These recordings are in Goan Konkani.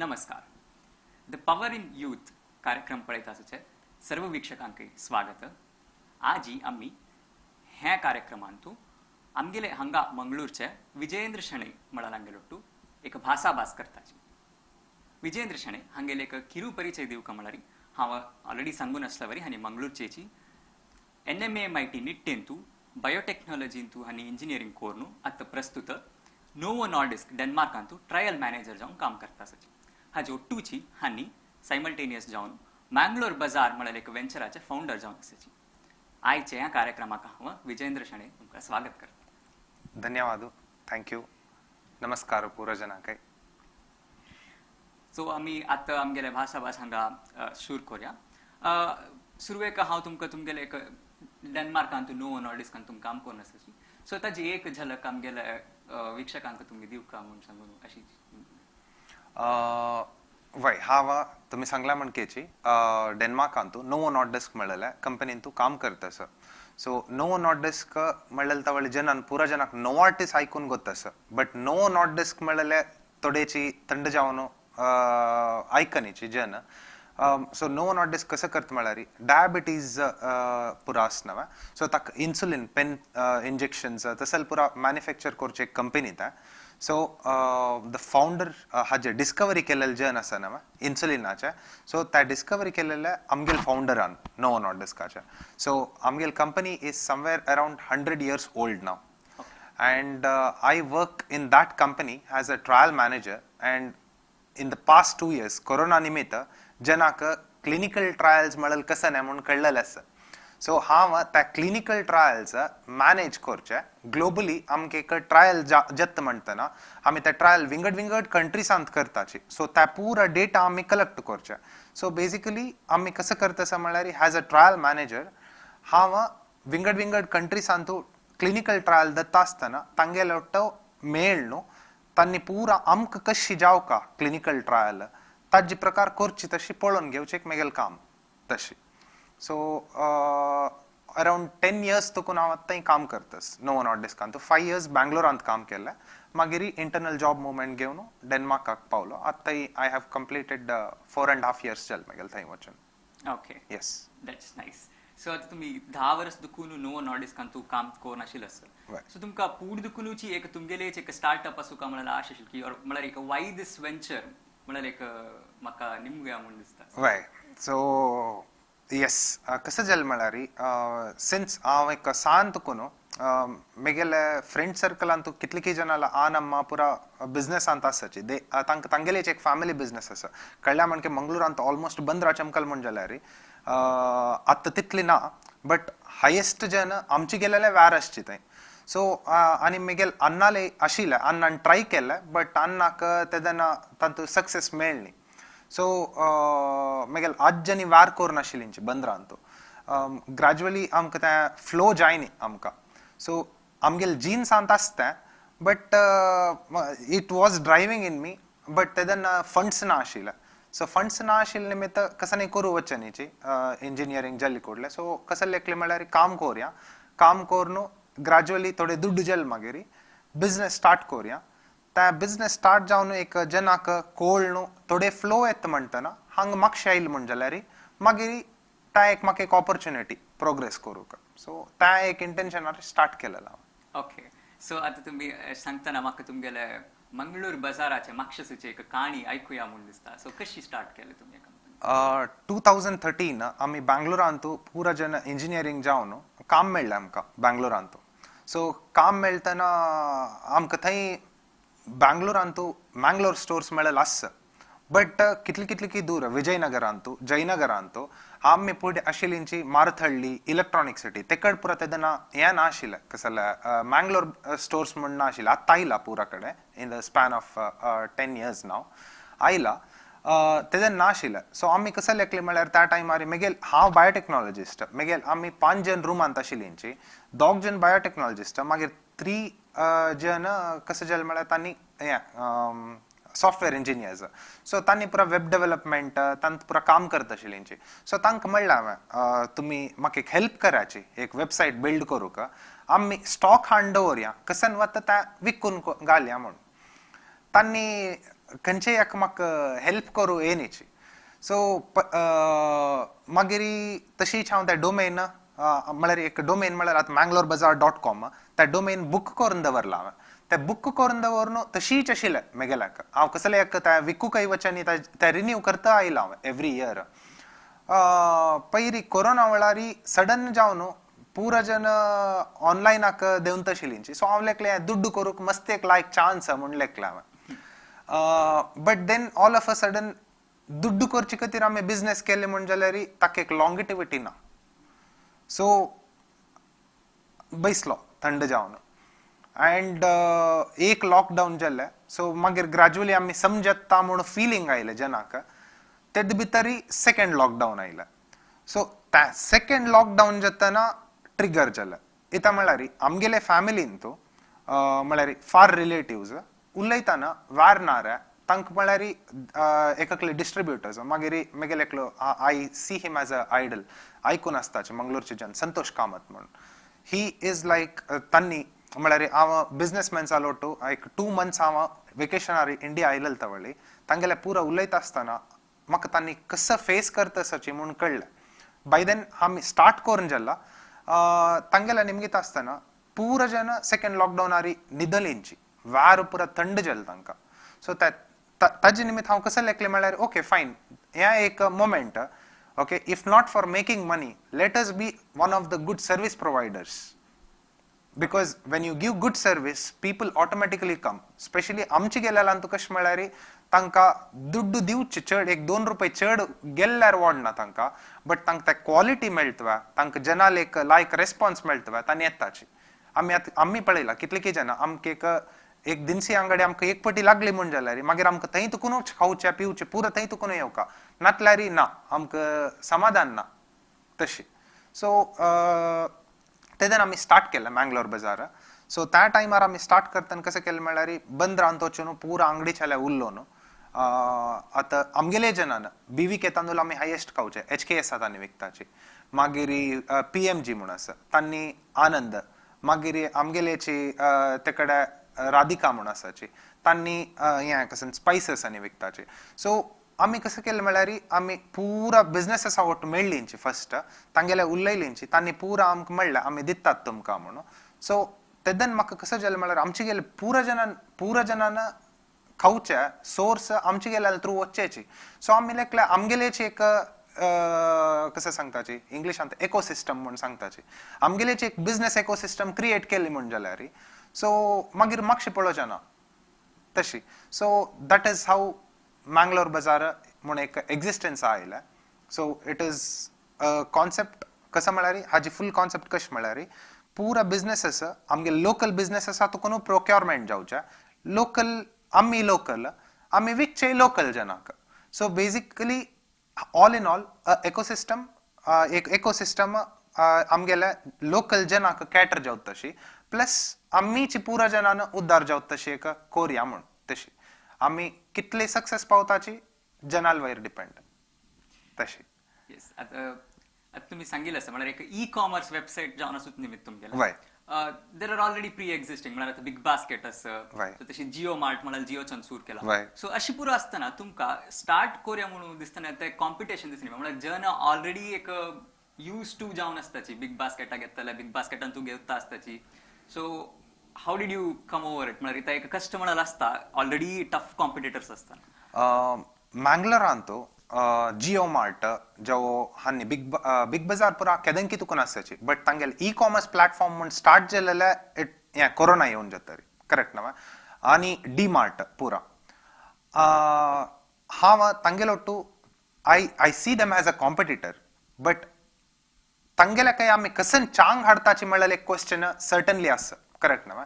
नमस्कार. The power in youth कार्यक्रम पळयत आसूचे सर्व वीक्षकांक स्वागत. आजी आमी ह्या कार्यक्रमांतू आमगेले हांगा मंगळूरचे विजयेंद्र शणै म्हळ्यार हांगेलोट्टू एक भासाभास करताची. विजयेंद्र शणै हांगेले एक किरू परिचय दिवका म्हळ्यार हांव ऑलरेडी सांगून आसल्या वरी हांणी मंगळूरचेची NMAMIT निट्टेंतू बायोटेक्नॉलॉजींतू आनी इंजिनियरींग कोर्नू आतां प्रस्तुत नोवो नॉर्डिस्क डेन्मार्कांतू ट्रायल मॅनेजर जावन काम करता आसाची. हाजे ഒಟ್ಟൂची हांणी सायमल्टेनियस जावन मँगलोर बाजार म्हळ्यार एक वेंचराचे फावंडर जावन आसाची. आयचे ह्या कार्यक्रमाक हांव विजयेंद्र शणै तुमकां स्वागत करता. धन्यवाद, thank you, नमस्कार पुरा जनांक. सो आमी आतां आमगेले भासाभास हांगा सुरू करुया. सुरवेक हांव तुमकां तुमगेले एक डेन्मार्कांत नोवो नॉर्डिस्कांत तुमकां काम करून आसाची, सो ताजी एक झलक आमगेले वीक्षकांक तुमी दिवका म्हूण सांगून अशी. वय, हांव तुमी सांगला म्हणकेची डेन्मार्कांतू नोवो नॉर्डिस्क म्हणलेले कंपनींतू काम करता सर. सो नोवो नॉर्डिस्क म्हणलेले तवळ जनान पुरा जनाक नोवार्टिस आयकून गोत्ता सर, बट नोवो नॉर्डिस्क म्हणलेले थोडेची थंड जावन आयकनीची जन. सो नोवो नॉर्डिस्क कसं करता म्हळ्यार डायबिटीज पुरा आसना, सो ताका इन्सुलीन पेन इंजेक्शन्स तसल पुरा मॅन्युफॅक्चर करचे एक कंपनी ता. सो the founder हाजे डिस्कवरी केलेले जन आसा ना इन्सुलिनाचे, सो त्या डिस्कवरी केलेले आमगेल फावंडरान नोवो नॉर्डिस्काचे. सो आमगेल company is somewhere around 100 years old now, and I work in that company as a trial manager. And in the past 2 years corona निमित्त जनाक क्लिनिकल ट्रायल्स म्हणल कसं नाही म्हणून कळलेलं आसा. सो हांव त्या क्लिनिकल ट्रायल्स मॅनेज करचे ग्लोबली. आमकां एक ट्रायल जत्त म्हणटना आमी त्या ट्रायल विंगड विंगड कंट्रीसांत करताची. सो त्या पुरा डेटा आमी कलेक्ट करचे. सो बेसिकली आमी कसं करता आसा म्हणल्यार एज अ ट्रायल मॅनेजर हांव विंगड विंगड कंट्रीसांतू क्लिनिकल ट्रायल दत्ता आसतना तांगेलो तो मेळ न्हू तांणी पुरा आमकां कशी जावका क्लिनिकल ट्रायल ताजी प्रकार करची तशी पळोवन घेवचें एक मेगेल काम तशी. सो अरावंड 10 इयर्स तुकून हांव आतां काम करतास नोवो नॉर्डिस्कांत. 5 इयर्स बँगलोरांत काम केलें, मागीर इंटरनल जॉब मुवमेंट घेवन डेन्मार्काक पावलो. आतां I have completed 4.5 years जाले मागीर थंय वचून. Okay, yes, that's nice. So आतां तुमी 10 वर्स दुखून नोवो नॉर्डिस्कांत तूं काम करून आशिल्लें सर. सो तुमकां पूड दुखुनूची एक तुमगेले एक स्टार्टअप आसूं काय म्हळ्यार आश आशिल्ली की म्हळ्यार एक वाय दीस वेंचर म्हळ्यार एक म्हाका निमगुया म्हूण दिसता. वय, सो येस, कसं जालें म्हळ्यार सिन्स हांव एक सान तुकून म्हगेले फ्रेंड सर्कलांत कितलीं जाणां आन अम्मा पुरा बिजनसांत आसाची. दे तांकां तांगेलेच एक फॅमिली बिजनस आसा. कळ्ळ्या म्हणके मंगळुरांत ऑलमोस्ट बंदरा चमकल म्हूण जाल्यार आतां तितली ना, बट हायेस्ट जन आमचे गेलेले व्यार आसची थंय. सो आनी म्हगेल अन्नाले आशिल्ले, अन्नान ट्राय केल्ले बट अन्नाक तेन्ना तातूंत सक्सेस मेळ्ळी. सो म्हगेल आज्जांनी व्यार करून आशिल्ली बंदरांत. ग्रॅज्युअली आमकां तें फ्लो जायनी आमकां. सो आमगेल जिन्सांत आसता but it was driving in me, but तेन्ना फंड्स ना आशिल्ले. सो फंड्स ना आशिल्ले निमित्त कसं न्ही करूं वचनीची इंजिनियरींग जाल्ली कोडले. सो कसं लेखलें म्हळ्यार काम करुया, काम करून ग्रॅज्युअली थोडे दुड्ड जाले मागीर बिजनस स्टार्ट करुया. त्या बिजनस स्टार्ट जावन एक जनाक कोळ न्हू थोडे फ्लो येता म्हणटना हांगा मातशें आयलें म्हूण जाल्यार मागीर त्या एक म्हाका एक ऑपॉर्च्युनिटी प्रोग्रेस करूंक. सो त्या एक इंटेन्शनार स्टार्ट केलें हांव. ओके, सो आतां तुमी सांगतना म्हाका तुमगेले मंगळूर बाजाराचे माक्षसूचे एक काणी आयकुया म्हूण दिसता. सो कशी स्टार्ट केलें तुमी कंपनी? 2013 आमी बँगलोरांत पुरा जन इंजिनियरींग जावन काम मेळ्ळें आमकां बँगलोरांत. सो काम मेळटना आमकां थंय बँगलोरांत मँगलोर स्टोर्स मेळ्ळें आसता, बट कितली कितली की दूर विजयनगरांत जयनगरांत आमी फुडें आशिल्लींची मारथळ्ळी इलेक्ट्रॉनीक सिटी तेकड पुरा तेन्ना हें ना आशिल्लें कसलें मँगलोर स्टोर्स म्हूण ना आशिल्लें. आतां आयला पुरा कडेन in the span of 10 years नाव आयला, तेन्ना ना आशिल्लें. सो आमी कसं लेखलें म्हळ्यार त्या टायमार म्हगेल हांव बायोटेक्नॉलॉजिस्ट, म्हगेल आमी 5 जण रुमांत आशिल्लींची, 2 जण बायोटेक्नॉलॉजिस्ट, मागीर 3 जण कसं जालें म्हळ्यार तांणी हें सॉफ्टवेअर इंजिनियर्स. सो तांणी पुरा वेब डेव्हलपमेंट तांत पुरा काम करता आशिल्लींची. सो तांकां म्हणलें हांवें तुमी म्हाका एक हेल्प कराची एक वेबसायट बिल्ड करूंक, आमी स्टॉक हाडून दवरया कसन वता तें विकून घालया म्हूण. तांणी खंयचेय एक म्हाका हेल्प करूं येनीची. सो मागीर तशीच हांव त्या डोमेन म्हळ्यार एक डोमेन म्हळ्यार आतां मँगलोर बाजार डॉट कॉम त्या डोमेन बूक करून दवरला हांवें. तें बूक करून दवरून तशीच आशिल्लें मेगेल्याक हांव कसलें एक त्या विकूकय वचनी तें रिन्यू करता आयलां हांवें एवरी इयर. पयरी कोरोना वेळार सडन जावन पुरा जन ऑनलायनाक देंवता आशिल्लींची. सो हांव लेखलें दुड्डू करूंक मस्त एक लायक चान्स म्हूण लेखलें हांवें. But then all of a sudden दुड्डू करचे खातीर आमी बिजनेस केले म्हूण जाल्यार ताका एक लॉंगिटिविटी ना. सो बैसलो थंड जावन अँड एक लॉकडावन जालें. सो मागीर ग्रॅज्युअली आमी समजता म्हूण फिलींग आयलें जनाक. तेजे भितरय सेकंड लॉकडावन आयलें. सो त्या सेकंड लॉकडावन जातना ट्रिगर जालें. इता म्हळ्यार आमगेले फॅमिलीन तूं म्हळ्यार फार रिलेटिव्स उलयतना वार ना रे तांकां म्हळ्यार एकले डिस्ट्रिब्युटर्स मागीर मेगेले एकलो I see him as a idol आयकून आसताचे मंगलोरचे जन संतोष कामत म्हणून. He is लायक तांणी म्हळ्यार हांव बिजनेसमॅन जालो टू एक 2 मंथ्स हांव वेकेशनार इंडिया आयलेल तवळी तांगेले पुरा उलयता आसतना म्हाका तांणी कसो फेस करता सची म्हूण कळ्ळें. बाय then आमी स्टार्ट करून जाला तांगेले निमगिता आसतना पुरा जन सेकंड लॉकडावनार निदलिंची वार पुरा थंड जालें तांकां. सो ताजे निमित्त हांव कसो लेखलें म्हळ्यार ओके फायन हें एक moment okay if not for making money let us be one of the good service providers because when you give good service people automatically come. Specially आमचे गेल्यान तुका कशें म्हळ्यार तांकां दुड्डू दिवचे चड एक 2 रुपये चड गेल्ल्यार वाडना तांकां बट तांकां ते क्वॉलिटी मेळटवा तांकां जनाल एक लायक रेस्पॉन्स मेळटवा तांणी येताची. आमी आतां आमी पळयला कितले जाणां आमकां एक एक दिनसी आंगडी आमकां एक पटी लागली म्हूण जाल्यार मागीर आमकां थंय तुकूनच खावचें पिवचें पुरो थंय तुकून येवका नातल्यार ना आमकां समाधान ना तशें. सो तेन्ना आमी स्टार्ट केलें मँगलोर बाजार. सो त्या टायमार आमी स्टार्ट करतना कशें केलें म्हळ्यार बंद रावन वचून पुरो आंगडी चाल्या उरलो न्हू. आतां आमगेले जनान बी व्ही के तांदूळ आमी हायेस्ट खावचे एच के एस तांणी विकताची मागीर पी एम जी म्हूण आसा तांणी आनंद मागीर आमगेलेची ते कडेन राधिका म्हूण आसाची तांणी हें कसं स्पायसस आनी विकताची. सो आमी कशें केलें म्हळ्यार आमी पुरा बिजनेसां वट मेळ्ळींची फस्ट तांगेले उलयलींची तांणी पुरा आमकां म्हणलें आमी दितात तुमकां म्हणून. सो तेन्ना म्हाका कसं जालें म्हळ्यार आमचे गेले पुरा जनान खावचे सोर्स आमचे गेल्या थ्रू वचचेची. सो आमी लेखले आमगेलेची एक कसं सांगताची इंग्लिशांत एकोसिस्टम म्हूण सांगताची आमगेलेची एक बिजनेस एकोसिस्टम क्रिएट केली म्हूण जाल्यार सो मागीर मातशें पळोवचें ना तशी. So that is how Mangalore Bazaar म्हूण एक एग्जिस्टन्स आयलें. सो it is concept कसं म्हळ्यार हाजी फूल कॉन्सेप्ट कशें म्हळ्यार पुरा बिजनेसेस आमगे लोकल बिजनेसेस तुका प्रोक्योरमेंट जावचें लोकल आमी लोकल आमी विकचे लोकल जनाक. So basically all in all ecosystem एक एकोसिस्टम आमगेले लोकल जनाक कॅटर जावत तशी प्लस आमीची पुरा जनान उद्धार जावत तशी एक कोरिया म्हूण तशी आमी कितले सक्सेस पावताची जनाल वयर डिपेंड तशी. येस आतां तुमी सांगिल्लें आसा म्हळ्यार एक ई कॉमर्स वेबसायट जावन आसूच निमित्त तुमगेलें. There are already pre existing म्हळ्यार आतां बिग बास्केट आसा तशी जिओ मार्ट म्हळ्यार जिओच्यान सुरू केला. सो अशी पुरो आसतना तुमकां स्टार्ट कोरया म्हणून दिसतना ते कॉम्पिटिशन दिसना म्हळ्यार जन ऑलरेडी एक यूज टू जावन आसताची बिग बास्केटाक घेतले बिग बास्केटान तूं घेता आसताची. So how did you come over it म्हळ्यार इथं एक कस्टमर आसता ऑलरेडी टफ कॉम्पिटिटर्स आसता. मँगलोरांत जिओ मार्ट जो हांणी बिग बिग बाजार पुरा केदंकी तुकून आसाची बट तांगेले ई कॉमर्स प्लॅटफॉर्म म्हूण स्टार्ट जालेले it हें कोरोना येवन जाता करेक्ट ना. आनी डी मार्ट पुरा हांव तांगेलो to I see them as a competitor but तांगेल्या काय आमी कसन चांग हाडताची म्हळ्यार एक क्वेश्चन सर्टनली आसा करेक्ट ना.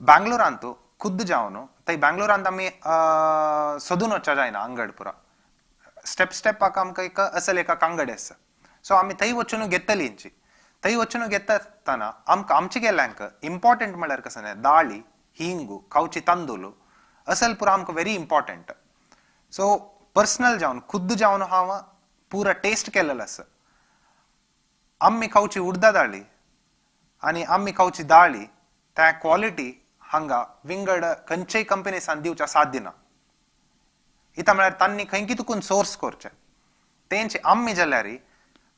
बँगलोरांत खुद्द जावन थंय बँगलोरांत आमी सोदून वचच्या जायना अंगड पुरा स्टेप स्टेपाक आमकां एक असल एक अंगडी आसा. सो आमी थंय वचून घेतलींची थंय वचून घेता आसतना आमकां आमचे गेल्यांक इम्पॉर्टंट म्हळ्यार कसं न्ही दाळी हिंगू खावची तांदूळ असल पुरा आमकां व्हेरी इम्पॉर्टंट. सो पर्सनल जावन खुद्द जावन हांव पुरा टेस्ट केलेलो आसा. आमी खावची उडदा दाळी आनी आमी खावची दाळी त्या क्वॉलिटी हांगा विंगड खंयच्याय कंपनीसान दिवच्या साध्य ना. इतां म्हळ्यार तांणी खंय तुकून सोर्स करचें तेंचे आमी जाल्यार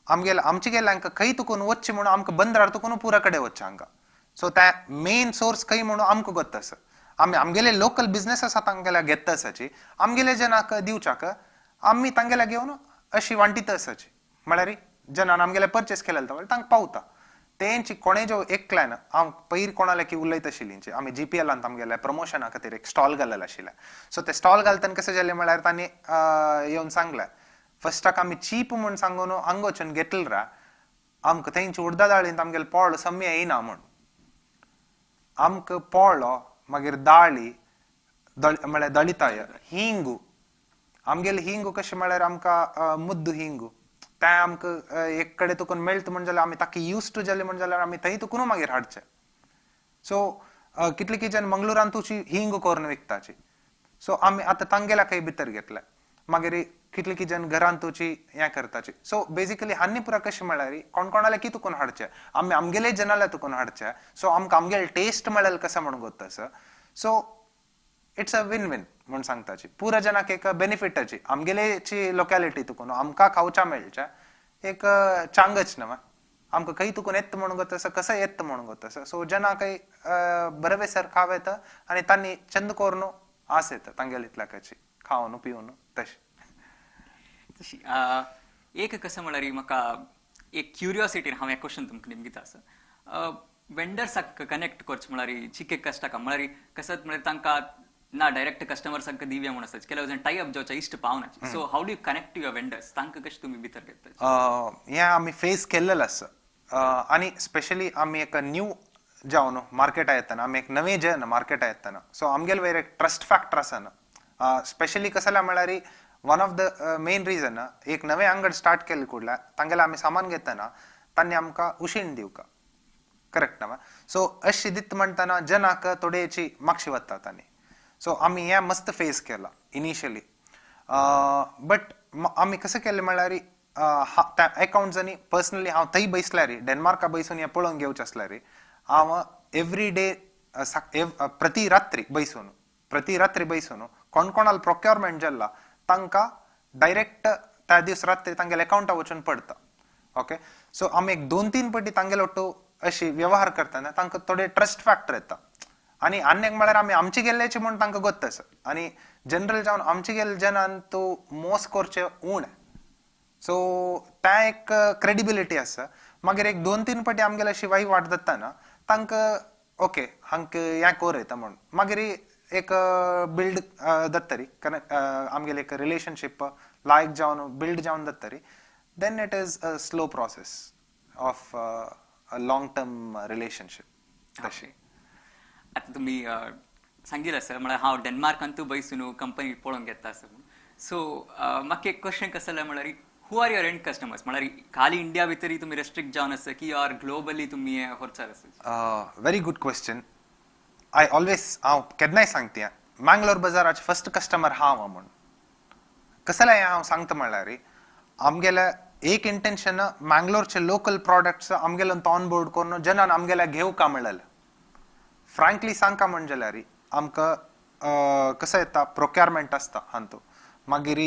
आमगेले आमचे गेल्यांक खंय तुकून वचचें म्हणून आमकां बंदरार तुकून पुरा कडेन वचचें हांगा. सो त्या मेन सोर्स खंय म्हणून आमकां गोत्त आसा. आमी आमगेले लोकल बिजनेस आसा तांगेल्या घेता आसाची आमगेले जनाक दिवच्याक आमी तांगेल्या घेवन अशी वांटीत आसाची म्हळ्यार जनान आमगेले परचेस केलेले तांकां पावता. तेंची कोणे जो एकल्यान हांव पयर कोणाले की उलयत आशिल्ली आमी जीपीएलांत आमगेले प्रमोशना खातीर एक स्टॉल घाल्लेलो आशिल्लें. सो ते स्टॉल घालतना कशें जालें म्हळ्यार तांणी येवन सांगलें फस्टाक आमी चीप म्हूण सांगून हांगा वचून घेतले रा आमकां तेंची उडदा दाळींत आमगेले पोळो सम्य येयना म्हूण आमकां पोळो मागीर दाळी म्हळ्यार दळिताय हिंगू आमगेले हिंगू कशें म्हळ्यार आमकां मुद्दू हिंगू तें आमकां एक कडेन तुकून मेळटा म्हण जाल्यार आमी ताका यूज टू जाले म्हण जाल्यार आमी थंय तुकून मागीर हाडचें. सो कितले कितें जन मंगळुरान तुची हिंग करून विकताची. सो आमी आतां तांगेल्या खंय भितर घेतले मागीर कितले कितें जन घरान तुची हें करताची. सो बेजिकली हान्नी पुरा कशें म्हळ्यार कोण कोणाले की तुकून हाडचें आमी आमगेले जनाले तुकून हाडचें. सो आमकां आमगेले टेस्ट म्हळ्यार कशें म्हणून गोत्ता आसा. So it's a win win म्हूण सांगताची पुरा जनाक एक बेनिफिटाची आमगेलेची लोकेलिटी तुकून आमकां खावच्या मेळचें एक चांगच न्हय आमकां खंय तुकून येता म्हणून गोत्ता आसा कसं येता म्हणून गोत्ता आसा. सो जनाकय बरें सर खाव येता आनी तांणी चंद करून आस येता तांगेले इतल्याकाची खावन पिवन तशें. तशी एक कसं म्हळ्यार म्हाका एक क्युरियोसिटीन हांव एक क्वेश्चन तुमकां निमगिता आसा. वेंडर्साक कनेक्ट करचें म्हळ्यार चिके कश्टाक म्हळ्यार कसत म्हळ्यार तांकां ना डायरेक्ट कस्टमर्सांक दिव्या म्हूण आसता ಕೆಲವು जण टाय अप जावच्या इश्ट पावना. So how do you connect to your vendors तांकां कशें तुमी भितर घेता? हें आमी फेस केल्लें आसा आनी स्पेशली आमी एक न्यू जावन मार्केटा येतना आमी एक नवें जन मार्केटा येतना सो आमगेले वयर एक ट्रस्ट फॅक्टर आसा ना. स्पेशली कसं म्हळ्यार one of the main reason एक नवें अंगड स्टार्ट केल्लें कुडल्या तांगेलें आमी सामान घेतना तांणी आमकां उशीण दिवका करेक्ट न्हय. सो अशी दित म्हणटना जनाक थोडेची मागशी वता तांणी. सो आमी हें मस्त फेस केला इनिशियली बट आमी कसं केलें म्हळ्यार त्या अकाउंट्सांनी पर्सनली हांव थंय बैसल्यार डेन्मार्का बैसून हें पळोवन घेवचें आसल्यार हांव एवरी डे प्रति रात्री बैसून कोण कोणाल प्रोक्योरमेंट जाल्ला तांकां डायरेक्ट त्या दीस रात्री तांगेले अकाउंटा वचून पडटा. ओके सो आमी एक 2-3 पटी तांगेले ಒಟ್ಟು अशी व्यवहार करतना तांकां थोडे ट्रस्ट फॅक्टर येता आनी आनी एक म्हळ्यार आमी आमचे गेल्ल्याचे म्हूण तांकां गोत्त आसा आनी जनरल जावन आमचे गेल्ले जनान तो मोस करचें उणें. सो तें एक क्रेडिबिलिटी आसा. मागीर एक 2-3 पटी आमगेले अशी वाय वाट जातना तांकां ओके हांकां हें कोर येता म्हूण मागीर एक बिल्ड जातरी कनेक्ट आमगेले एक रिलेशनशीप लायक जावन बिल्ड जावन जातरी then it is a slow process of a long term relationship. तशी आतां तुमी सांगिल्लें आसा म्हळ्यार हांव डेन्मार्कांतूय बैसून कंपनी पळोवंक घेता आसा म्हूण. सो म्हाका एक क्वेश्चन कसो जाल्यार म्हळ्यार who are your end customers म्हळ्यार खाली इंडिया भितरय तुमी रेस्ट्रिक्ट जावन आसा की ऑर ग्लोबली तुमी हें व्हरचार आसा? Very good question. I always हांव केन्नाय सांगता मँगलोर बाजाराचे फर्स्ट कस्टमर हांव म्हूण. कसलें हांव सांगता म्हळ्यार आमगेले एक इंटेन्शन मँगलोरचे लोकल प्रॉडक्ट्स आमगेले ऑन बोर्ड करून जनान आमगेले घेवका म्हणलें. फ्रँकली सांगका म्हण जाल्यार आमकां कसं येता प्रोक्योरमेंट आसता हांतू मागीर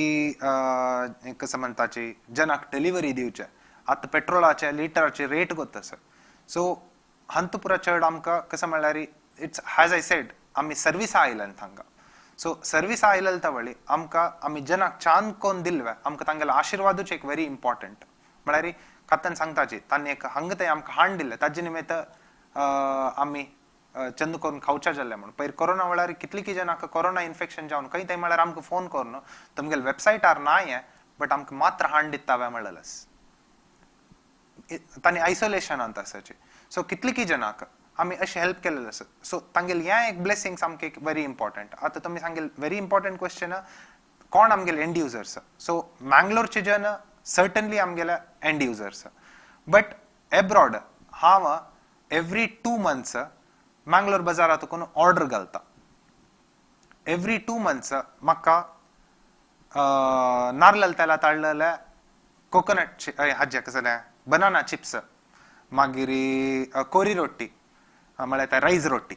कसं म्हणटाची जनाक डिलिव्हरी दिवचे आतां पेट्रोलाचे लिटराचे रेट गोत आसा. सो हांतू पुरा चड आमकां कसं म्हणल्यार it's has I said आमी सर्विसा आयल्यान हांगा. सो सर्विसा आयलेले तवळी आमकां आमी जनाक छान कोन दिल्ले आमकां तांगेलो आशिर्वादूच एक व्हेरी इम्पॉर्टंट म्हळ्यार खात्यान सांगताची तांणी एक हांगा थंय आमकां हाण दिल्लें ताजे निमित्त आमी चंद करून खावच्या जाल्लें म्हूण. पयर कोरोना वेळार कितली की जनाक कोरोना इन्फेक्शन जावन खंय थंय म्हळ्यार आमकां फोन करून तुमगेले वेबसायटार ना हें बट आमकां मात्र हाण दिता हांवें म्हणलें तांणी आयसोलेशनांत आसाचे. सो कितली की जनाक आमी अशें हेल्प केलेलें आसा. सो तांगेले हें एक ब्लेसिंग सामकें एक व्हेरी इम्पॉर्टंट. आतां तुमी सांगेल व्हेरी इम्पॉर्टंट क्वेश्चन कोण आमगेले एंड युजर्स. सो मँगलोरचे जन सर्टनली आमगेले एंड युजर्स बट एब्रॉड हांव एवरी 2 मंथ्स मँगलोर बाजारांत ऑर्डर घालता. एवरी 2 मंथ्स म्हाका नारल तेला ताडलेले कोकोनट हाजे कसलें बनाना चिप्स मागीर कोरी रोटी म्हळ्यार ते रायस रोटी.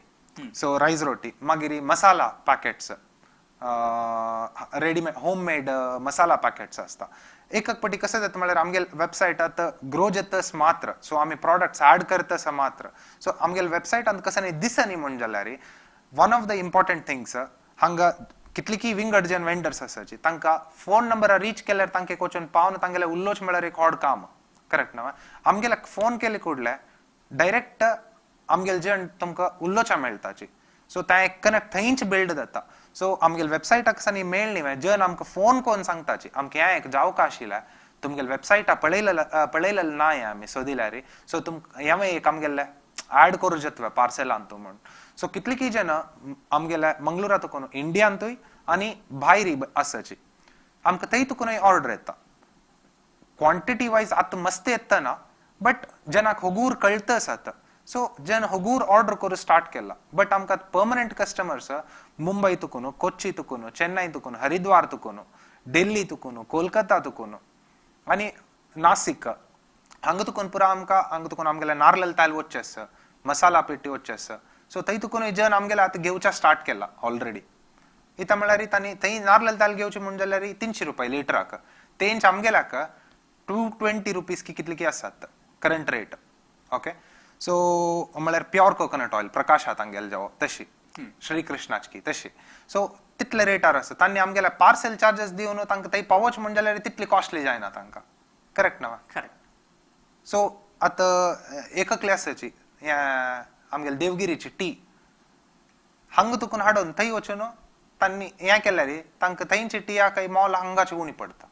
सो रायस रोटी मागीर masala packets Readymade home made masala packets आसता. एक एक पटी कशें जाता म्हळ्यार आमगेले वेबसायटात ग्रो जातस मात्र, सो आमी प्रॉडक्ट्स ऍड करतस मात्र, सो आमगेले वेबसायटांत कसं दिसनी म्हण जाल्यार one of the important things हांगा कितलीकी विंगड जन वेंडर्स आसाची तांकां फोन नंबरार रीच केल्यार तांकां वचून पावन तांगेले उल्लोच म्हळ्यार एक व्हड काम, करेक्ट ना? आमगेले फोन केले कुडले डायरेक्ट आमगेले जण तुमकां उल्लोचा मेळटाची, सो तें एक कनेक्ट थंयच बिल्ड जाता. सो आमगेले वेबसायटाक आनी मेळ न्ही जन आमकां फोन करून सांगताची आमकां हें एक जावका आशिल्लें तुमगेले वेबसायटा पळयलें ना हें आमी सोदिल्यार, सो तुमकां हें एक आमगेले ऍड करूं जाता पार्सलांतू म्हूण. सो कितलीकी जन आमगेले मंगळुरा तुकून इंडियांतूय आनी भायर आसाची आमकां थंय तुकूनय ऑर्डर येता. क्वॉन्टिटी वायज आतां मस्त येता ना, बट जनाक होगूर कळतस आतां, सो जन होगूर ऑर्डर करूं स्टार्ट केला. बट आमकां पर्मनंट कस्टमर्स मुंबय तुकून, कोच्ची तुकून, चेन्नई तुकून, हरिद्वार तुकून, दिल्ली तुकून, कोलकाता तुकून आनी नासिक हांगा तुकून पुरा आमकां हांगा तुकून आमगेले नारल तायल वच्चे आसा, मसाला पेटी वच्चे आसा, सो थंय तुकून जन आमगेले आतां घेवच्या स्टार्ट केला ऑलरेडी. इतां म्हळ्यार तांणी थंय नारल तायल घेवचे म्हूण जाल्यार 300 रुपया लिटराक, तेंच आमगेल्याक 220 रुपीज की कितली की आसात करंट रेट. ओके, सो म्हळ्यार प्योर कोकोनट ऑयल प्रकाश तांगेले जावो तशी श्रीकृष्णाची तशी, सो तितले रेटार आसा. तांणी आमगेले पार्सल चार्जेस दिवन तांकां थंय पावोच म्हूण जाल्यार तितली कॉस्टली जायना तांकां, करेक्ट ना? करेक्ट. सो आतां एककले आसाची आमगेले देवगिरीची टी हांगा तुकून हाडून थंय वचून तांणी हें केल्यार तांकां थंयची टिया काही मोल हांगाची उणी पडटा.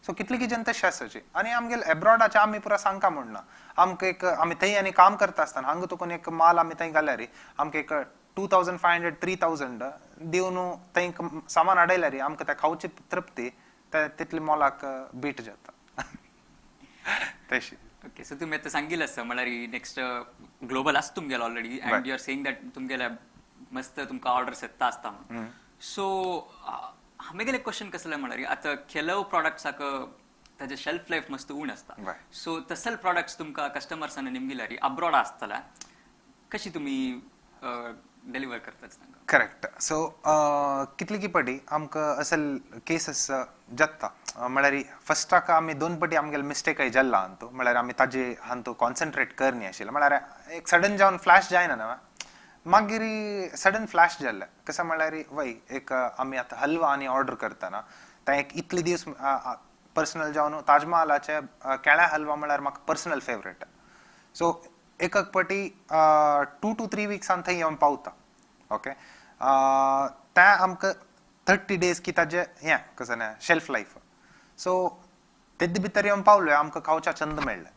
सो कितली जन तशें आसाची. आनी आमगेले एब्रॉडाचे आमी पुरा सांगका म्हूण ना, आमकां एक आमी थंय आनी काम करता आसतना हांगा तुकून एक माल आमी थंय घाल्यार आमकां एक 2500 3000 दिवन थंय सामान हाडयल्यार आमकां तें खावची तृप्ती ते तितली मोलाक बीट जाता तशी. ओके, सो तुमी आतां सांगिल्लें आसा म्हळ्यार नेक्स्ट ग्लोबल आसा तुमगेलो already and you are saying that तुमगेले मस्त तुमकां ऑर्डर्स येता आसता म्हणून. सो म्हगेलें क्वेश्चन कसलें म्हळ्यार आतां ಕೆಲವು ಪ್ರಾಡಕ್ಟ್ಸಾक ताजे शेल्फ लायफ मस्त उण आसता, सो तसल प्रॉडक्ट्स तुमकां कस्टमर्सान निमगिल्यार अब्रॉड आसतला कशी तुमी डिलिव्हर करतात तांकां? करेक्ट. सो कितली की पटी आमकां असल केसीस जाता म्हळ्यार फस्टाक आमी दोन पटी आमगेले मिस्टेकय जाल्ला हातूंत, म्हळ्यार आमी ताजे हातूंत कॉन्सन्ट्रेट करनी आशिल्लें, म्हळ्यार एक सडन जावन फ्लॅश जायना न्हू, मागीर सडन फ्लॅश जाल्लें. कशें म्हळ्यार वय एक आमी आतां हलवा आनी ऑर्डर करतना तें एक इतले दीस पर्सनल जावन ताजमहालाचे केळ्या हलवा म्हळ्यार म्हाका पर्सनल फेवरेट. सो एक एक पटी 2 to 3 विक्सान थंय येवन पावता. ओके, तें आमकां 30 डेज की ताजें हें कशें न्ही शेल्फ लायफ, सो तेजे भितर येवन पावले आमकां खावच्या चंद मेळ्ळें,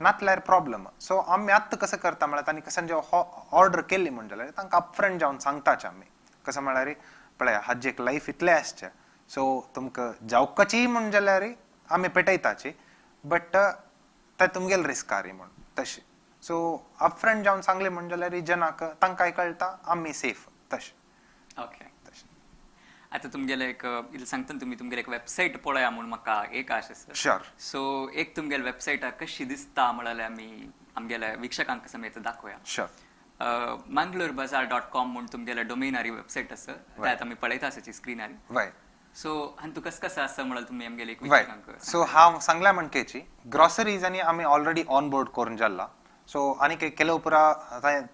नातल्यार प्रॉब्लम. सो आमी आतां कशें करता म्हळ्यार तांणी कशें जेव्हा ऑर्डर केली म्हण जाल्यार तांकां अपफ्रंट जावन सांगताचे आमी कशें म्हळ्यार पळया हाजी एक लायफ इतलें आसचें, सो तुमकां जावकाची म्हण जाल्यार आमी पेटयताची, बट तें तुमगेले रिस्कार म्हूण तशें. सो अपफ्रंट जावन सांगलें म्हण जाल्यार जनाक तांकांय कळटा आमी सेफ तशें. ओके, तशें. आतां तुमगेलें एक इतलें सांगता तुमी तुमगेलें एक वेबसायट पळया म्हूण म्हाका एक आश आसा. शुअर. सो एक तुमगेले वेबसायटार कशी दिसता म्हळ्यार आमी आमगेल्या वीक्षकांक समेत दाखोवया. शुअर. mangalorebazaar.com म्हूण तुमगेले डोमेनारी वेबसायट आसा, त्यात आमी पळयता आसाची स्क्रिनार. वय. सो हातूंत कसं कसं आसा म्हळ्यार तुमी आमगेले एक वीक्षकांक? सो हांव सांगल्या म्हणकेची ग्रॉसरीज आनी आमी ऑलरेडी ऑन बोर्ड करून जाल्ला. सो आनीक ಕೆಲವು पुरा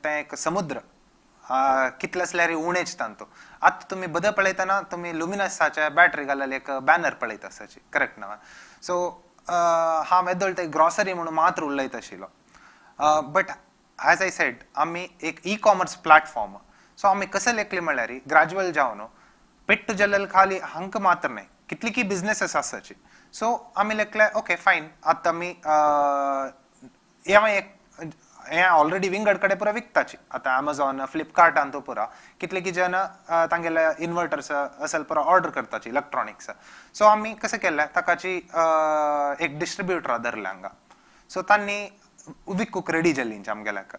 तें एक समुद्र कितले आसल्यार उणेच तांतो. आतां तुमी बद पळयतना तुमी लुमिनसाच्या बॅटरी घाल्लेली एक बॅनर पळयता आसाची, करेक्ट ना? सो हांव येदोळ ते ग्रॉसरी म्हणून मात्र उलयत आशिल्लो, बट एज I said आमी एक ई कॉमर्स प्लॅटफॉर्म. सो आमी कशें लेखले म्हळ्यार ग्रॅज्युअल जावन पेट्ट जाल्ले खाली हांकां मात्र न्हय कितली बिजनेसीस आसाची. सो आमी लेखले ओके फायन आतां आमी एक हें ऑलरेडी विंगड कडेन पुरा विकताची आतां अमेझॉन फ्लिपकार्टान तो पुरा कितले की जन तांगेले इन्वर्टर्स असल पुरा ऑर्डर करताची इलेक्ट्रॉनिक्स. सो आमी कशें केलें ताकाची एक डिस्ट्रिब्युटरा धरले हांगा, सो तांणी विकूंक रेडी जाली आमगेल्याक.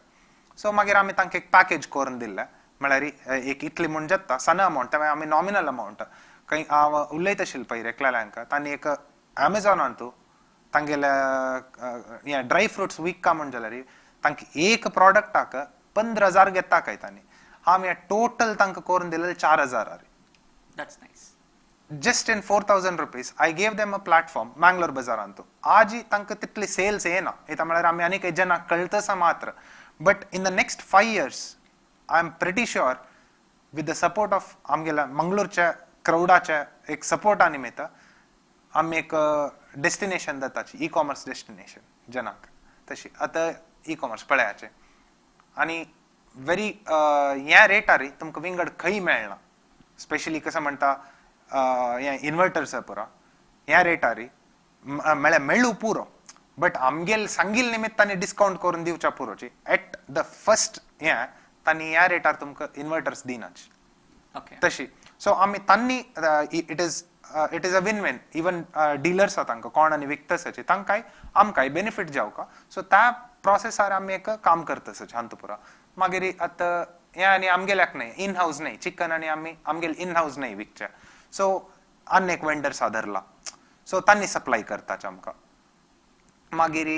सो मागीर आमी तांकां एक पॅकेज करून दिल्लें, म्हळ्यार एक इतली म्हूण जाता सण अमावंट, तें आमी नॉमिनल अमावंट खंय हांव उलयत आशिल्लें पळय एकल्याक, तांणी एक अमेझॉनांतू तांगेले हें ड्राय फ्रुट्स विकका म्हण जाल्यार तांकां एक प्रॉडक्टाक 15,000 घेता काय तांणी, आमी टोटल तांकां करून दिलें 4,000. That's nice. Just in 4,000 rupees I gave them a platform Mangalore बाजारांतू. आजी तांकां तितली सेल्स येना, येता म्हळ्यार आमी आनीक जनाक कळतसा मात्र, but in the next 5 years I am pretty sure with the support of आमगेल्या मंगलोरच्या क्रावडाच्या एक सपोर्टा निमित्त आमी एक डेस्टिनेशन जाताची, ई कॉमर्स डेस्टिनेशन जनाक. तशी आतां ई कॉमर्स पळयाचे आनी व्हेरी ह्या रेटार तुमकां विंगड खंय मेळना. स्पेशली कसं म्हणटा हें इन्वर्टर्स पुरा ह्या रेटार म्हळ्यार मेळू पुरो, बट आमगेल सांगील निमित्त तांणी डिस्कावंट करून दिवच्या पुरोची एट the first हें तांणी ह्या रेटार तुमकां इन्वर्टर्स दिनाच. तशी सो आमी तांणी it is a win win. Even dealers तांकां कोण आनी विकतसाचे तांकांय आमकांय बेनिफीट जावका. सो त्या प्रोसेसार आमी एक काम करतसच हांतू पुरा. मागीर आतां हें आनी आमगेल्याक न्हय इन हावस न्हय चिकन आनी आमी आमगेल इन हावस न्हय विकचें. सो आनी एक वेंडर्स धरला, सो तांणी सप्लाय करताच आमकां. मागीर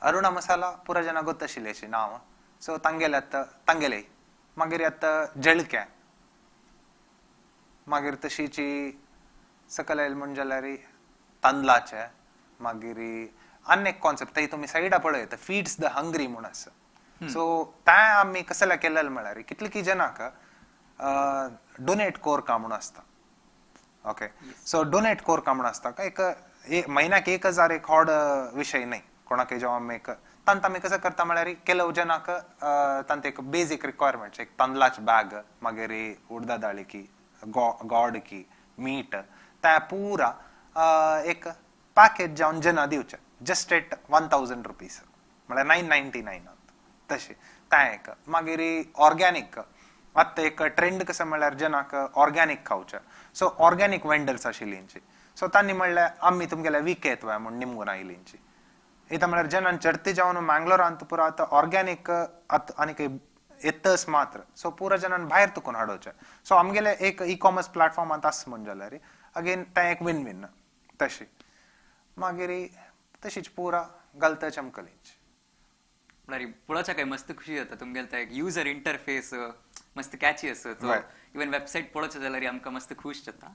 अरुणा मसाला पुरा जना गोत आशिल्लें नांव, सो तांगेले आतां तांगेले. मागीर आतां जळकें, मागीर तशीची सकयल आयल म्हण जाल्यार तांदळाचें. मागीर आनी एक कॉन्सेप्ट थंय तुमी सायडा पळयता, फीड्स the hungry म्हूण आसा. सो तें आमी कसल्या केलें म्हळ्यार कितले जनाक डोनेट कोरका म्हूण आसता. ओके, सो डोनेट कोरका म्हूण आसता एक म्हयन्याक 1,000 एक व्हड विशय न्हय कोणाकय जेवा आमी एक तांत आमी कसं करता म्हळ्यार ಕೆಲವು जनाक तांत एक बेजीक रिक्वायरमेंट्स, एक तांदळाचे बॅग, मागीर उडदा दाळीकी, गॉडकी, मीठ, त्या पुरा एक पॅकेज जावन जना दिवचें जस्ट एट 1,000 रुपीज म्हळ्यार 999 तशें तें एक. मागीर ऑर्गेनीक आतां एक ट्रेंड कसं म्हळ्यार जनाक ऑर्गेनीक खावचें. सो ऑर्गेनीक वेंडर्स आशिल्लींची, सो तांणी म्हणल्यार आमी तुमगेल्या विकेत वय म्हूण निमगून आयिल्लींची. इतां म्हळ्यार जनान चडते जावन मँगलोरांत पुरा आतां ऑर्गेनीक आतां आनीक येतच मात्र, सो पुरा जनान भायर तुकून हाडोवचें. सो आमगेले एक ई कॉमर्स प्लॅटफॉर्मांत आसा म्हूण जाल्यार अगेन तें एक विन विन तशें. मागीर तशीच पुरा घालता चमकलींची. म्हळ्यार पळोवच्या काय मस्त खुशी जाता तुमगेले एक युजर इंटरफेस मस्त कॅची आसा, तो इवन वेबसायट पळोवचें जाल्यार आमकां मस्त खुश जाता.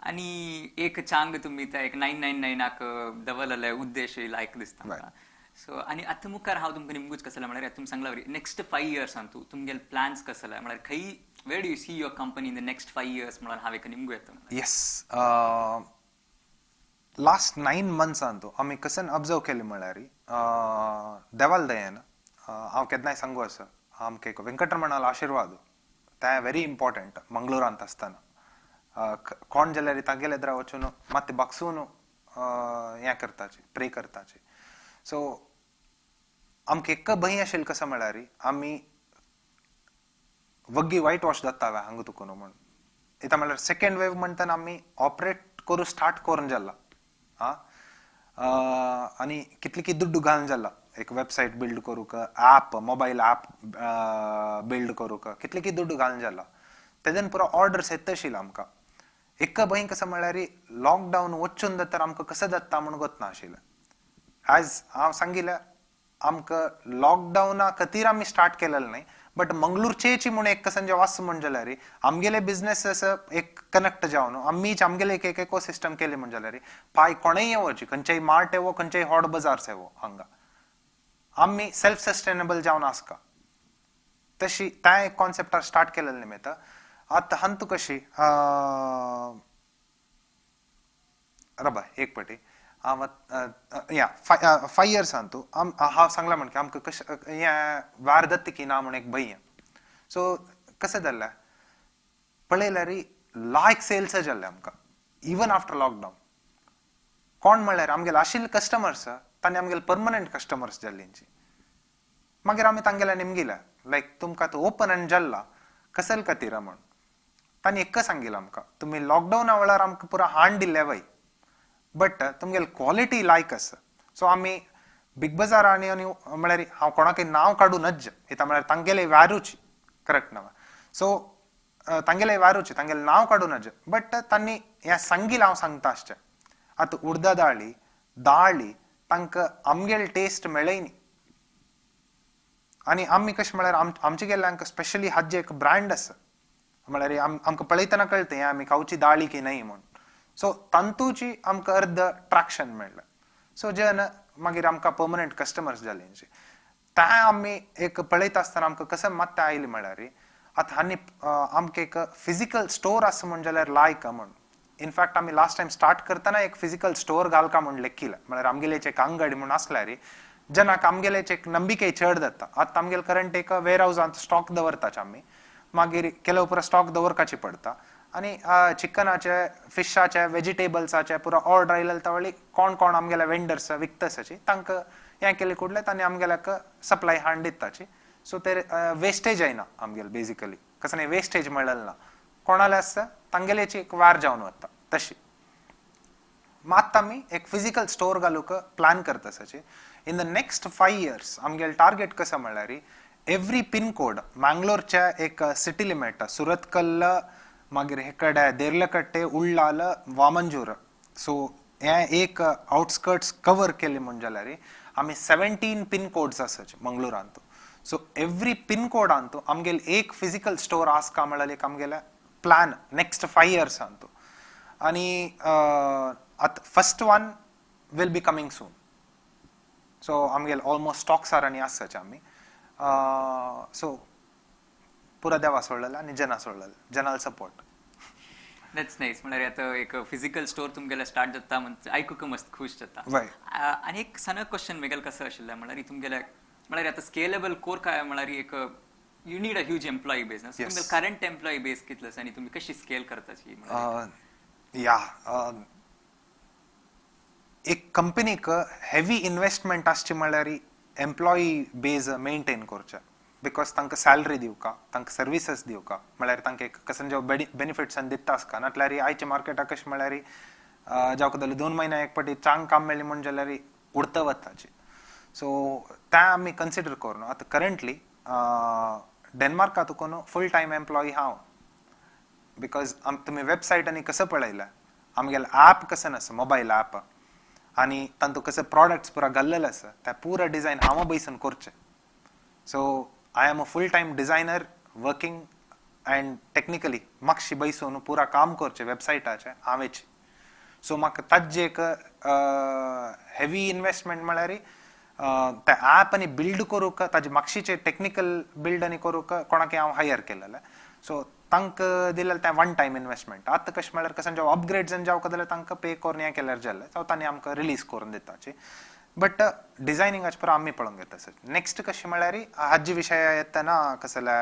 आनी एक चांग तुमी त्या एक 999 दवरलेले उद्देश लायक दिसता म्हाका. सो आनी आतां मुखार हांव तुमकां निमगूच कसलें म्हळ्यार तुमी सांगला वरी नेक्स्ट 5 इयर्सान तुमगेले प्लॅन्स कसले म्हळ्यार खंय where do you see your company in the next 5 years म्हणून हांव एक निमगू येता. येस, लास्ट 9 मंथ्सांतू आमी कसन ऑब्जर्व केलें म्हळ्यार देवाल दयेन हांव केन्नाय सांगू आसा आमकां एक वेंकटरमणालो आशिर्वाद तें व्हेरी इम्पॉर्टंट. मंगळुरांत आसतना कोण जाल्यार तागेले द्रा वचून मात बागसून हें करताची, प्रे करताची. सो आमकां एक भंय आशिल्लें कसो म्हळ्यार आमी वग्गी व्हायट वॉश जाता हांगा तुकून म्हूण. इतां म्हळ्यार सेकेंड वेव म्हणटना आमी ऑपरेट करूं स्टार्ट करून जाला आनी कितली की दुड्डू घालून जाला एक वेबसायट बिल्ड करूंक, ऍप मोबायल ऍप बिल्ड करूंक कितले की दुड्डू घालून जाला. तेजेन पुरो ऑर्डर्स येत आशिल्ले आमकां. एक भंय कसो म्हळ्यार लॉकडावन वचून तर आमकां कसो जाता म्हूण गोत ना आशिल्लें. एज हांव सांगिल्लें आमकां लॉकडावना खातीर आमी स्टार्ट केलेलें न्हय, बट मंगळूरचेची म्हूण एक कसन जें वास म्हूण जाल्यार आमगेले बिजनेस एक कनेक्ट जावन आमीच आमगेले एक एक इकोसिस्टम केले म्हूण जाल्यार पाय कोणेय येवची, खंयचेय मार्ट येवो, खंयचेय हॉट बाजार्स येवो, हांगा आमी सेल्फ सस्टेनेबल जावन आसका. तशी त्या एक कॉन्सेप्टार स्टार्ट केलेलें निमित्त आतां हांतू कशी रबा एक पटी हांव या 5 इयर्सांतू हांव सांगलां म्हण की आमकां कशें हें वार दत्त की ना म्हूण एक भंय. सो कशें जाल्लें पळयल्यार लायक सेल्स जाल्ले आमकां इवन आफ्टर लॉकडावन. कोण म्हळ्यार आमगेले आशिल्ले कस्टमर्स तांणी आमगेले परमनंट कस्टमर्स जाल्लींची. मागीर आमी तांगेल्या निमगिल्या लायक तुमकां आतां ओपन आनी जाल्ला कसल खातीर म्हूण. तांणी एक सांगिल्लें आमकां तुमी लॉकडावना वेळार आमकां पुरा हाण दिल्लें वय, बट तुमगेली क्वॉलिटी लायक आसा. सो आमी बिग बाजार आनी आनी म्हळ्यार हांव कोणाकय नांव काडूं नज इतां म्हळ्यार तांगेले व्यारूची करेक्ट नांव, सो तांगेले व्यारूची तांगेलें नांव काडूं नज, बट तांणी हें सांगिल्लें हांव सांगता आसचें. आतां उडदा दाळी दाळी तांकां आमगेले टेस्ट मेळय न्ही. आनी आमी कशें म्हळ्यार आमचे गेल्ले आमकां स्पेशली हाजें एक ब्रँड आसा म्हळ्यार आमकां पळयतना कळटा हें आमी खावची दाळी की न्हय म्हूण. सो तांतूची आमकां अर्द ट्रॅक्शन मेळ्ळें. सो जन मागीर आमकां पर्मनंट कस्टमर्स जाले. ते आमी एक पळयता आसतना आमकां कसं मत्त आयली म्हळ्यार आतां हांणी आमकां एक फिजिकल स्टोर आसा म्हूण जाल्यार लायक म्हूण. इनफॅक्ट आमी लास्ट टायम स्टार्ट करतना एक फिजिकल स्टोर घालका म्हूण लेखिलें. म्हळ्यार आमगेलेच एक अंगडी म्हूण आसल्यार जनाक आमगेलेच एक नंबिके चड जाता. आतां आमगेले करंट एक वेर हावजांत स्टॉक दवरताच आमी, मागीर केलो पुरो स्टॉक दवरपाची पडटा आनी चिकनाचे, फिशाचे, वेजिटेबल्साचे पुरो ऑर्डर आयलेले तवळी कोण कोण आमगेले वेंडर्स विकतासाची तांकां हें केले कुडले तांणी आमगेल्याक सप्लाय हाडून दिताची. सो ते वेस्टेज जायना आमगेले बेजिकली, कसं न्ही वेस्टेज मेळ्ळें ना, कोणाले आसता तांगेलेची एक वार जावन वता तशी. मात आमी एक फिजिकल स्टोर घालूंक प्लॅन करता आसाची. इन the next 5 years आमगेले टार्गेट कसं म्हळ्यार एवरी पिनकोड मँगलोरच्या एक सिटी लिमिट सुरतकल्ल, मागीर हेकडे देर्लकट्टे, उल्लाल, वामंजूर, सो हे एक आउटस्कर्ट्स कवर केले म्हूण जाल्यार आमी 17 पिनकोड्स आसाचे मंगलोरांत. सो एवरी पिनकोडांत आमगेले एक फिजिकल स्टोर आसका म्हळ्यार एक आमगेले प्लॅन नेक्स्ट 5 इयर्सांत. आनी आतां first one will be coming soon. So आमगेले ऑलमोस्ट स्टॉक्स आर आनी आसाचे आमी. सो पुरा देवा सोडलेला आनी जना सोडलेले, जनाल सपोर्ट. That's nice. म्हळ्यार आतां एक फिजिकल स्टोर तुमगेले स्टार्ट जाता म्हणजे आयकूंक मस्त खूश जाता. आनी एक सण क्वेश्चन मेगेल कसं आशिल्लें म्हळ्यार तुमगेले म्हळ्यार आतां स्केलेबल कोर काय म्हळ्यार एक you need a huge employee base. तुमगेले करंट एम्प्लॉई बेस कितलो आसा आनी तुमी कशी स्केल करताची? या एक कंपनीक हेवी इन्वेस्टमेंट आसची म्हळ्यार एम्प्लॉई बेज मेंटेन करचें, because तांकां सॅलरी दिवका, तांकां सर्विसीस दिवका, म्हळ्यार तांकां एक कसं जेव बेनिफिट्स दिता आसका. नाटल्यार आयच्या मार्केटाक कशें म्हळ्यार जावं जाल्यार 2 म्हयन्या एक पाटी चांग काम मेळ्ळें म्हूण जाल्यार उडता वताची. सो तें आमी कन्सिडर करून आतां करंटली डेन्मार्का तुका फूल टायम एम्प्लॉई हांव, because तुमी वेबसायट आनी कसं पळयलें आमगेलें ॲप कसं आसा, मोबायल ॲप, आनी तांतू कसं प्रॉडक्ट्स पुरा घाल्लेले आसा ते पुरा डिझायन हांव बैसून करचें. So I am a full time designer working and technically मातशी बैसून पुरा काम करचें वेबसायटाचें हांवेंच. सो म्हाका ताजें एक हेवी इन्वेस्टमेंट म्हळ्यार ते ॲप आनी बिल्ड करूंक ताजे मातशीचे टॅक्निकल बिल्ड आनी करूंक कोणाक हांव हायर केलेलें. सो तांकां दिलेलें तें वन टायम इन्वेस्टमेंट. आतां कशें म्हळ्यार कसं जेव अपग्रेड्स आनी जावं जाल्यार तांकां पे करून हें केल्यार जालें, सो तांणी आमकां रिलीज करून दिताची. बट डिझायनिंगाचे पुरो आमी पळोवंक घेता सर. नेक्स्ट कशें म्हळ्यार हाजे विशय येतना कसले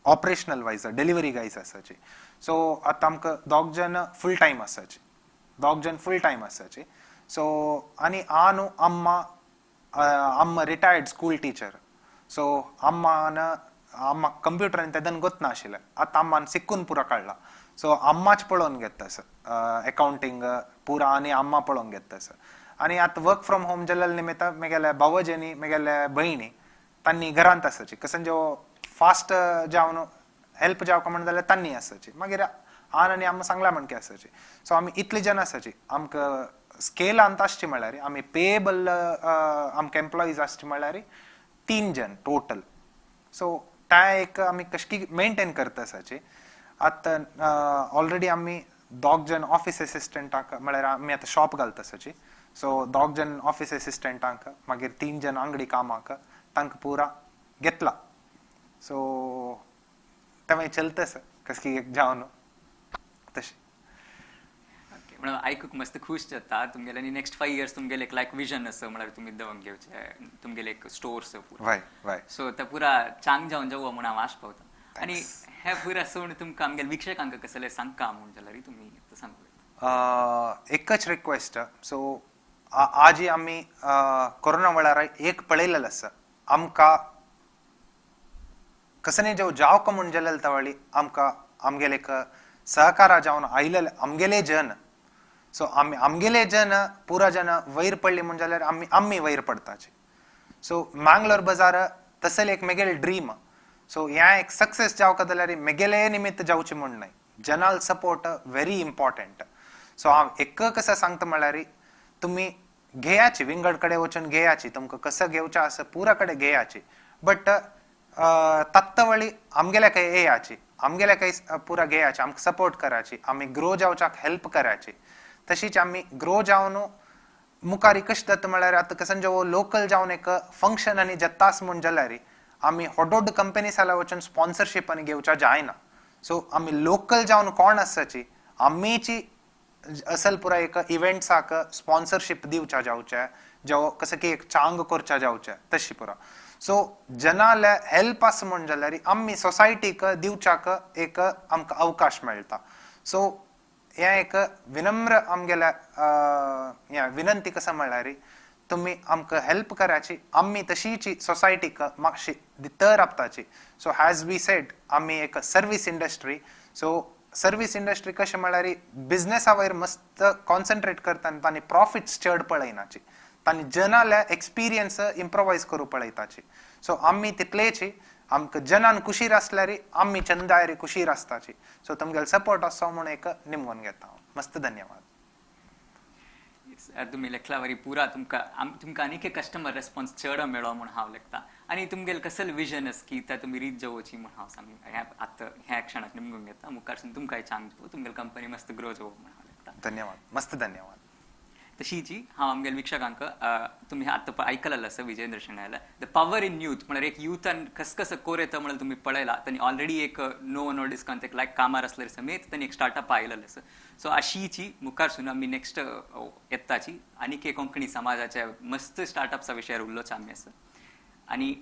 ऑपरेशनल वायज डिलिव्हरी गायज आसाची. सो आतां आमकां 2 जण फूल टायम आसाची, 2 जण फूल टायम आसाची. सो आनी आ न्हू अम्मा, अम्मा retired school teacher. So Amman अम्मा कंप्युटर आनी तेदन गोत नाशिल्लें, आतां अम्मान शिकून पुरो काडला. सो अम्माच पळोवन घेता सर अकावंटींग पुरा आनी अम्मा पळोवन घेता सर. आनी आतां वर्क फ्रॉम होम जाल्ले निमित्त म्हगेले भावज आनी म्हगेले भयणी तांणी घरांत आसाची, कसं जो फास्ट जावन हेल्प जावका म्हण जाल्यार तांणी आसाची. मागीर आन आनी आमकां सांगला म्हणके आसाची. सो आमी इतले जण आसाची. आमकां स्केलांत आसची म्हळ्यार आमी पेएबल आमकां एम्प्लॉईज आसची म्हळ्यार 3 जण टोटल. सो ते एक आमी कशकी मेंटेन करता आसाची. आतां ऑलरेडी आमी 2 जण ऑफिस एसिस्टंटाक म्हळ्यार आमी आतां शॉप घालता आसाची. सो 2 जण ऑफिस एसिस्टंटांक, मागीर 3 जण आंगडी कामाक तांकां पुरा घेतला. सो तें मागीर चलता सर कसकी एक जावन तशें. म्हणून आयकूंक मस्त खूश जाता तुमगेले. आनी नेक्स्ट 5 इयर्स तुमगेले एक लायक विजन आसा म्हळ्यार तुमी दवरून घेवचें तुमगेले एक स्टोर्स वय वय. सो ते पुरा चांग जावन जावं म्हूण हांव आश पावता. आनी हे पुरा सोड तुमकां आमगेले वीक्षकांक कसले सांगका म्हूण जाल्यार तुमी सांगू. एकच रिक्वेस्ट. सो आजी आमी कोरोना वेळार एक पळयलेलें आसा, आमकां कसने जेव जावका म्हूण जालेले तवळी आमकां आमगेले एक सहकारा जावन आयलेले आमगेले जन. सो आमी आमगेले जन पुरा जन वयर पडली म्हूण जाल्यार आमी आमी वयर पडताची. सो मांगलोर बाजार तसले एक मेगेले ड्रीम. सो ह्या एक सक्सेस जावका जाल्यार मेगेले निमित्त जावचें म्हूण न्हय, जनाल सपोर्ट व्हेरी इम्पॉर्टंट. सो हांव एक कसं सांगता म्हळ्यार तुमी घेयाची विंगड कडेन वचून घेयाची, तुमकां कसं घेवचें आसा पुरा कडेन घेयाची, बट तत्तवळी आमगेल्या काय येयाची आमगेल्या काय पुरा घेयाची आमकां सपोर्ट करायची आमी ग्रो जावच्याक हेल्प करायची. तशीच आमी ग्रो जावन मुखार कशें जाता म्हळ्यार आतां कसं जेव लोकल जावन एक फंक्शन आनी जत्तास म्हूण जाल्यार आमी व्हड व्हड कंपनी जाल्यार वचून स्पॉन्सरशीप आनी घेवच्या जायना. सो आमी लोकल जावन कोण आसाची आमीची असल पुरा एक इव्हेंट्साक स्पॉन्सरशीप दिवच्या जावचें जेव कसं की एक चांग करच्या जावचें तशी पुरा. सो जनाले हेल्प आसा म्हूण जाल्यार आमी सोसायटीक दिवच्याक एक आमकां अवकाश मेळटा. सो हें एक विनम्र आमगेल्या हें विनंती कसं म्हळ्यार तुमी आमकां हेल्प कराची आमी तशीची सोसायटीक मातशी भितर आपताची. सो हॅज we said आमी एक service industry. So service industry कशें म्हळ्यार बिजनेसा वयर मस्त कॉन्सन्ट्रेट करता आनी तांणी प्रॉफिट्स चड पळयनाची तांणी जनाले एक्सपिरियन्स इम्प्रोवायज करूं पळयताची. सो आमी तितलेची आमकां जनान कुशीर आसल्यार आमी चंदायरी कुशीर आसताची. सो तुमगेलो सपोर्ट आसा म्हूण एक निमगून घेता हांव. मस्त धन्यवाद. तुमी लेखला वरी पुरा तुमकां तुमकां आनीक एक कस्टमर रेस्पॉन्स चड मेळो म्हूण हांव लेखता आनी तुमगेले कसले विजन आसा की ते तुमी रीच जावची म्हूण हांव सांग आतां ह्या क्षणाक निमगून घेता. मुखारसून तुमकां चांग जावं तुमगेले कंपनी मस्त ग्रो जावं म्हूण हांव लेखता. धन्यवाद मस्त धन्यवाद. तशीची हांव आमगेले वीक्षकांक तुमी आतां आयकलेलें आसा Vijayendra शेणयला the power in youth म्हळ्यार एक युथान कस कसं कोर येता म्हणल्यार तुमी पळयला तांणी ऑलरेडी एक नो नो डिस्काउंट एक लायक कामार आसल्यार समेत तांणी एक स्टार्टअप आयलेलें आसा. सो अशीची मुखारसून आमी नेक्स्ट येताची आनीक एक कोंकणी समाजाच्या मस्त स्टार्टअप्सा विशयार उलोवचो आमी आसा आनी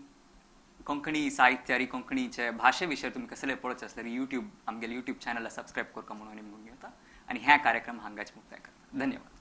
कोंकणी साहित्य कोंकणीचे भाशे विशयार तुमी कसले पळोवचे आसल्यार युट्यूब आमगेले युट्यूब चॅनला सबस्क्रायब करता म्हणून निमगून घेता आनी ह्या कार्यक्रम हांगाच मुक्ताय करता. धन्यवाद.